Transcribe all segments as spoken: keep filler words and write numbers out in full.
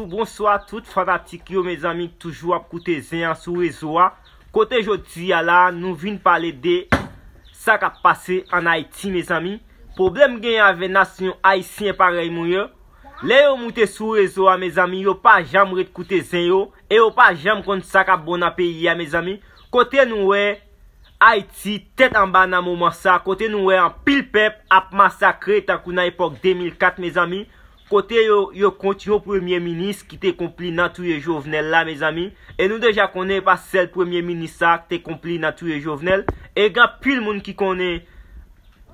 Bonswa tout fanatik yo, mezanmi, k toujou ap koute zen an sou rezo a. Kote jodi a la, nou vin pale de sa k ap pase ann Ayiti, mezanmi. Pwoblèm genyen avè nasyon ayisyen parèy mwen yo. Lè yo moute sou rezo a, mezanmi, yo pa janm ret koute zen yo, e yo pa janm konn sa k ap bon nan peyi a, mezanmi. Kote nou wè Ayiti tèt anba nan moman sa, kote nou wè anpil pèp ap masakre tankou nan epòk de mil kat, mezanmi. Kote yo, yo kont yon premye minis ki te konpli nan touye Jovenel la, mezanmi. E nou deja konnen e pa sèl premye minis sa ki te konpli nan touye Jovenel. E gen anpil moun ki konnen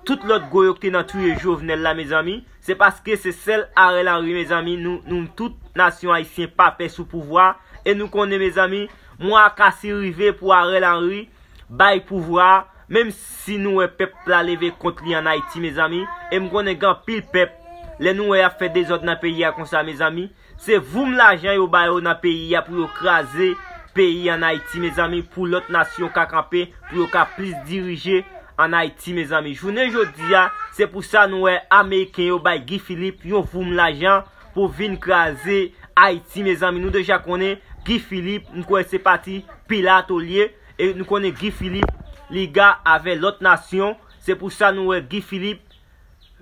tout lòt gwo yo ki te nan touye Jovenel la, mezanmi. Se paske se sèl Ariel Henry, mezanmi. Nou, nou tout nasyon ayisyen pa pè sou pouvwa. E nou konnen, mezanmi, mwa a ka si rive pou Ariel Henry bay pouvwa a, menm si nou wè pèp la leve kont li ann Ayiti, mezanmi. E m konnen gen anpil pèp, lè nou wè y ap fè dezòd nan peyi a konsa, mezanmi, se voum lajan yo ba yo nan peyi a pou yo kraze peyi ann Ayiti, mezanmi, pou lòt nasyon ka kanpe, pou yo ka plis dirije ann Ayiti, mezanmi. Jounen jodi a, se pou sa nou wè Ameriken yo bay Guy Philippe yon voum lajan pou vin kraze Ayiti, mezanmi. Nou deja konnen Guy Philippe, m kwè se pati Pilato l ye, e nou konnen Guy Philippe liga avè lòt nasyon. Se pou sa nou wè Guy Philippe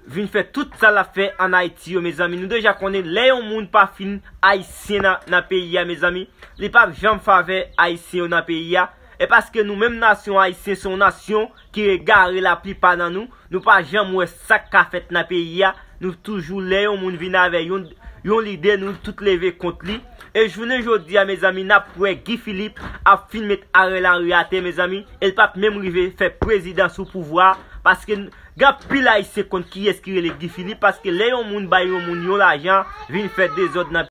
vin fè tout sa l ap fè ann Ayiti yo, mezanmi. Nou deja konnen lè yon moun pa fin ayisyen nan, nan peyi a, mezanmi, li p ap janm favè ayisyen yo nan peyi a. E paske nou menm nasyon ayisyen se yon nasyon ki egare laplipa nan nou, nou pa janm wè sa k ka fèt nan peyi a. Nou toujou, lè yon moun vin avè yon, yon lide, nou tout leve kont li. E jounen jodi a, mezanmi, n ap wè Guy Philippe ap fin met Ariel Henry atè, mezanmi, e l p ap menm rive fè prezidan sou pouvwa a, paske gen anpil ayisyen konn kiyès ki rele Guy Philippe, paske lè yon moun bay yon moun yon lajan vin fè dezòd nan